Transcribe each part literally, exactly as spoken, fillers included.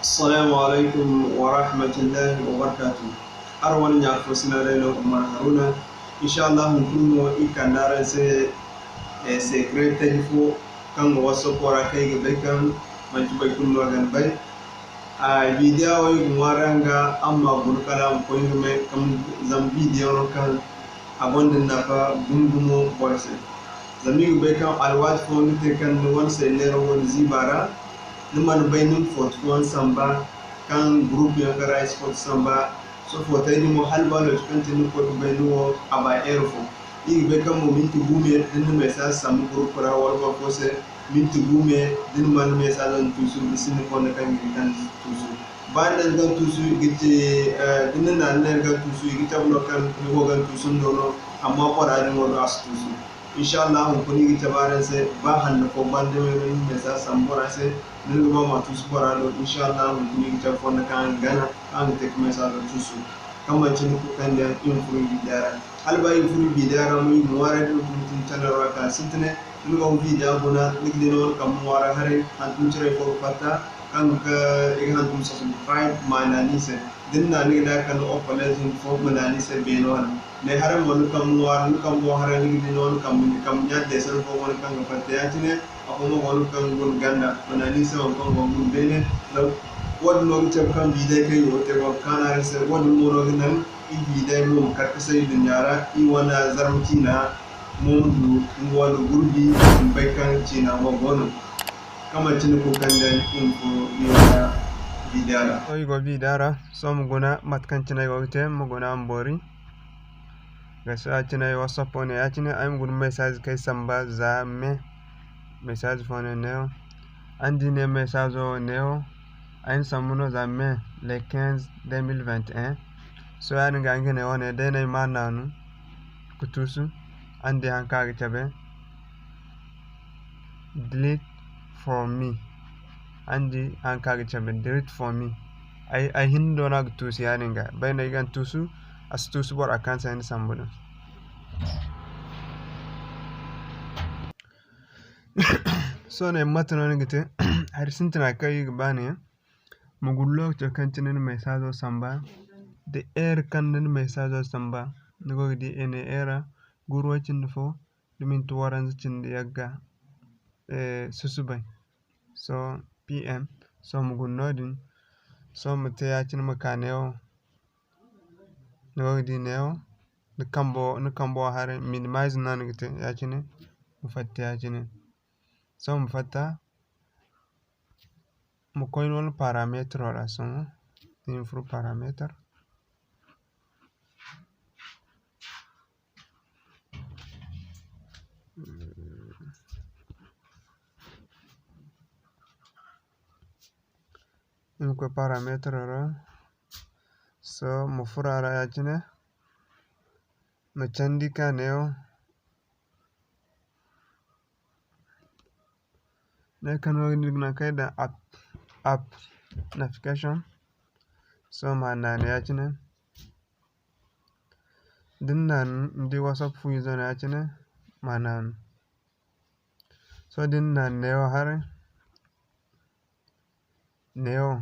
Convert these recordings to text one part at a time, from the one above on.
Assalamu alaikum wa rahmatullahi wa barakatuh. Araŋ wane ɲa fo sina day no Umar Haruna. Insha Allah, hunkuna no i kande araŋ se, eh, secret taji fo kaŋ ga WhatsApp ra, kaŋ i ga bay kaŋ manti boro kulu no ga bay. A video wo i ga ŋwaari araŋ ga, araŋ ma guna kala a ma koy nga me, kaŋ zama video no kaŋ a gonda nafa gumo-gumo boro se. Zama i ga bay kaŋ alwaati fooyaŋ ga te kaŋ ni wane selleero go ni ziiba ra, ni mana bay ni ma foto fooyaŋ samba, kaŋ group yaŋ kaŋ ra i si foto samba. Sohõ footey din mo, hala ba lokaci kaŋ te ni ga koy ga bay ni wo, a ba heure fo. I ga bay kaŋ mo minti gu me, da ni na message sambu group ra wala boro fo se, minti gu me, da ni mana message din tuusu, i sinda fondo kaŋ ga hin kaŋ ni si tuusu. Ba ni na ni gana tuusu, i ga ce, eh, da ni na ni na ni gana tuusu, i ga cabe no kaŋ ni go gana tuusu ndo no, amma bora din wo do a si tuusu. Insha Allah, hunkuna i ga cabe araŋ se, ba hanno fo banda me no ni message sambu bora se, da ni ga ba ma tuusu bora do, insha Allah, hunkuna i ga cabe fondo kaŋ araŋ ga gana, kaŋ araŋ ga te ga message tuusu. Kaŋ manti ni kulu kaŋ day i ma furo i ga day ra. Hala ba i ga furo i ga day ra mo, i ga ŋwaaray da ni ga furo tun channel ra ka sintina, ni ga wane video guna, ni ga di ni wane kambe ŋwaari haray, hantum ciray fo ga fatta, kaŋ ga, i ga hantum subscribe, ma naanu i se. Da ni naanu, ni ga di a kande opalezin fo, ma naanu i se beene wane. Ne haray mo, ni kambe ŋwaari, ni kambe haray, ni ga di ni wane kambe, ni kambe ɲa deesan fo wane kaŋ ga fatta ya-cine, afo mo go no kaŋ ga guna ganda, ma naanu i se waŋ kaŋ go ga guna beene. Zama wo-din no ga cabe kaŋ biday kaŋ i go ga te go ga kaanu araŋ se, wo-din mo no ga naŋ i biday mo ma kar ka say nduɲɲa ra, i wane zarma ciina mo ma du nga wane gurbi, ma bay kaŋ ciina mo go no. Kaŋ manti ni kulu kaŋ day i ma furo i wane biday ra. Sohõ i go biday ra, sohõ ma guna mate kaŋ cine ay go ga te, ma guna ma boori. Ga sohõ ya-cine ay WhatsApp wo ne ya-cine, ay ma guna message kaŋ ay samba za me. Message fo no neewo. Araŋ di ne message wo neewo. Ay na sambu no za me le quinze deux mille vingt et un. Sohõ ya-din ga nga ne wo-ne day no ay ma naanu ga tuusu. Araŋ di haŋ kaŋ a ga cabe. Delete for me. Araŋ di haŋ kaŋ a ga cabe, delete for me. Ay, ay hinne do no a ga tuusu ya-din ga. Bay no ay ga tuusu, a si tuusu bora kaŋ se ay na sambu din. Sohõ ne mate no ni ga te? Hari sintina kaŋ i ga ba ne, ma guna lokaco kaŋ cine ni message samba, da heure kaŋ ni na message samba, ni go ga di ene heure, guuru way cindi fo, da minti waranza cindi yagga, eh, susubay. Sohõ P M, sohõ ma guna no-din, sohõ ma te ya-cine ma ka neewo. Ni go ga di neewo, ni kambo, ni kambo haray, minimize no ni ga te ya-cine, ma fatta ya-cine. Sohõ ma fatta, ma koy ni wane parametro ra sohõ, ni ma furo parametro. Ni ma koy parametro ra, sohõ ma furo a ra ya-cine, ma candi ka neewo. Ne kaŋ no ni ga naŋ kaŋ ay daŋ app, app notification. Sohõ ma naanu ya-cine. Da ni naanu, ni di WhatsApp fu izo no ya-cine, ma naanu. Sohõ da ni naanu neewo haray, neewo.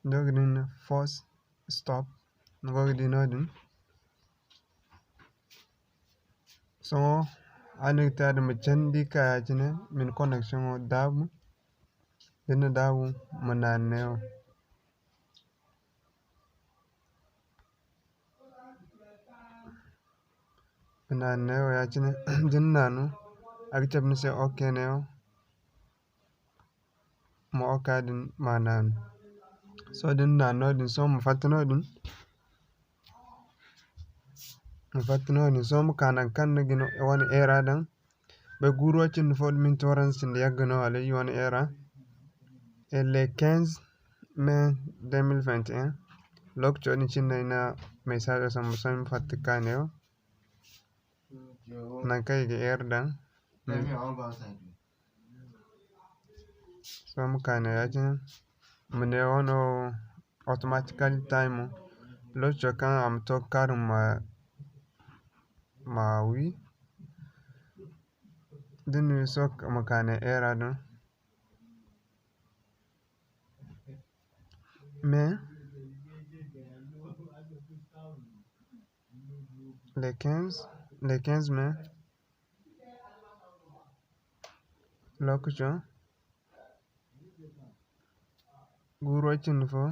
Ni go ga di force stop, ni go ga di no-din. Sohõ, hala ni ga te ya-din, ma candi ka ya-cine, ma ni connection wo daabu. Da ni na daabu, ma naanu neewo. Ma naanu neewo ya-cine, da ni naanu, a ga cabe ni se ok neewo. Ma ok din ma naanu. Sohõ da ni naanu no-din, sohõ ma fatta no-din. Ma fatta no-din, sohõ ma ka naŋ kaŋ ni ga ni wane heure daŋ. Bay guuru way cindi fo da minti waranza cindi yagga no wala i wane heure. Eh, le quinze mai deux mille vingt et un. Lokaco din cine no ay na message samba, sohõ ay ma fatta ka neewo. Naŋ kaŋ i ga heure daŋ. Sohõ ma ka ne ya-cine, ma ne wano automatically time, lokaco kaŋ a ma to ga kaarum ma, ma wi. Da ni wi sohõ ma ka ne heure din. mai, le quinze, le quinze mai lokaco guuru way cindi fo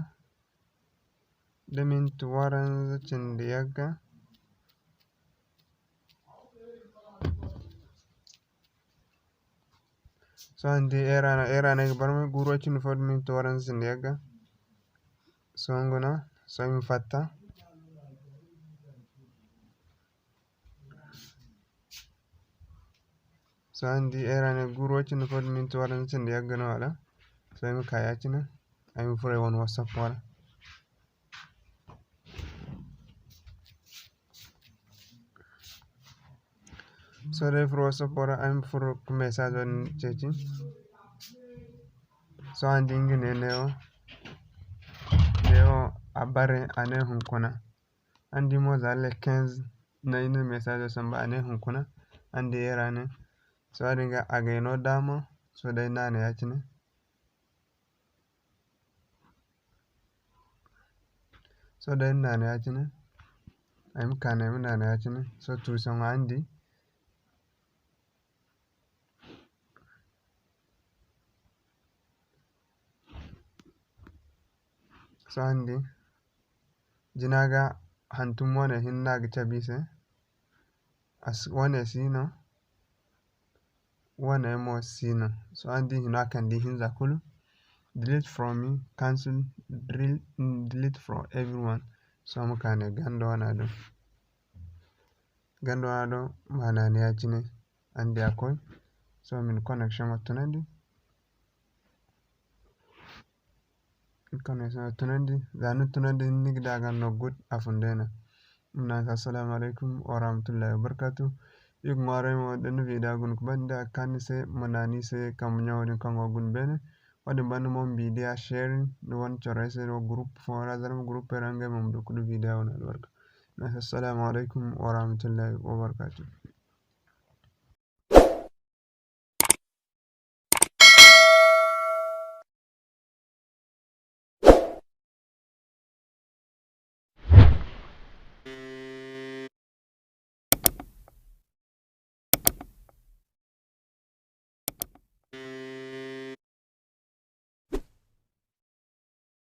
da minti waranza cindi yagga. Sohõ ni di ay ra no, ay ra no ay ga barmay guuru way cindi fo da minti waranza cindi yagga. Sohõ nga no, sohõ ay ma fatta. Sohõ ni di ay ra no guuru way cindi fo da minti waranza cindi yagga no wala? Sohõ ay ma ka ya-cine, ay ma furo ay wane WhatsApp ra. Sohõ day furo WhatsApp ra, ay ma furo ka message din ceeci. Sohõ araŋ di nga ne neewo, neewo a bare, a ne hunkuna. Araŋ di mo za le quinze no ay na message samba, a ne hunkuna. Araŋ di ay ra ne. Sohõ din ga a gay no daama. Sohõ day naana ya-cine. Sohõ day naana ya-cine. Ay ma ka no ay ma naana ya-cine. Sohõ tuusaŋo araŋ di. Sohõ araŋ di. Jina ga hantum wane hinne no a ga cabe i se. Wane si no. Wane mo si no. Sohõ araŋ di hino a kande ihinza kulu. Delete from me, cancel, delete from everyone. Sohõ ma ka ne ganda wana do. Ganda wana do ma naana ya-cine. Araŋ di a koy. Sohõ ma ni connection wo tunandi. Connection wo tunandi. Za ni tunandi ni ga di a ga no good a fun day no. Iri ma ne araŋ se assalamu alaykum warahmatullahi wabarakatuh. Iri ga ŋwaaray mo da ni video guna ga ban da a ga kaanu ni se, ma naana i se kambe ɲaŋo din kaŋ go ga guna beene. Wo-din banda mo ma video sharing ni wane corey se wo group fo ra, zarma group ra ngey mo ma du ga du video wane albarka. Iri ma ne araŋ se assalamu alaykum warahmatullahi wabarakatuh.